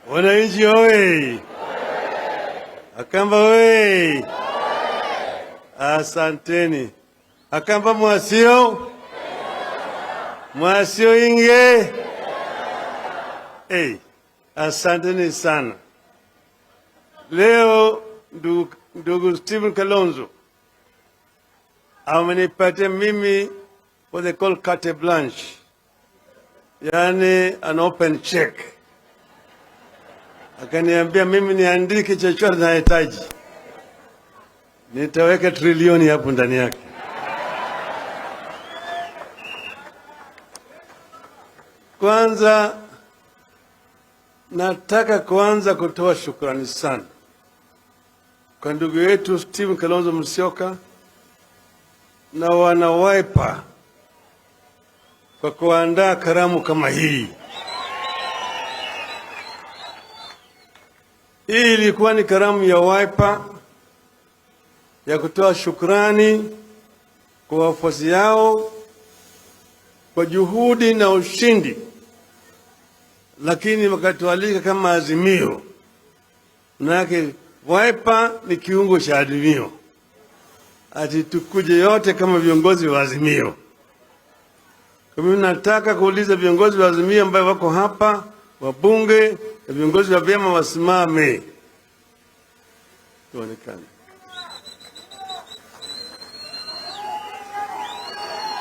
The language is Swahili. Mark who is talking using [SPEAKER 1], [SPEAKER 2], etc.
[SPEAKER 1] Wananchi oye! Akamba oye! Asanteni. Akamba mwasio mwasio inge. Hey, asanteni sana. Leo ndugu Stephen Kalonzo amenipatia mimi what they call carte blanche, yani an open check. Akaniambia mimi niandike chochote nahitaji, nitaweka trilioni hapo ndani yake. Kwanza nataka kuanza kutoa shukrani sana kwa ndugu yetu Stephen Kalonzo Musyoka na wana Wiper kwa kuandaa karamu kama hii. Hii ilikuwa ni karamu ya Wiper ya kutoa shukrani kwa wafuasi yao kwa juhudi na ushindi, lakini wakatualika kama Azimio. Manake Wiper ni kiungo cha Azimio, ati tukuje yote kama viongozi wa Azimio. Kwa hivyo nataka kuuliza viongozi wa Azimio ambao wako hapa, wabunge na viongozi wa vyama wasimame, tuonekane.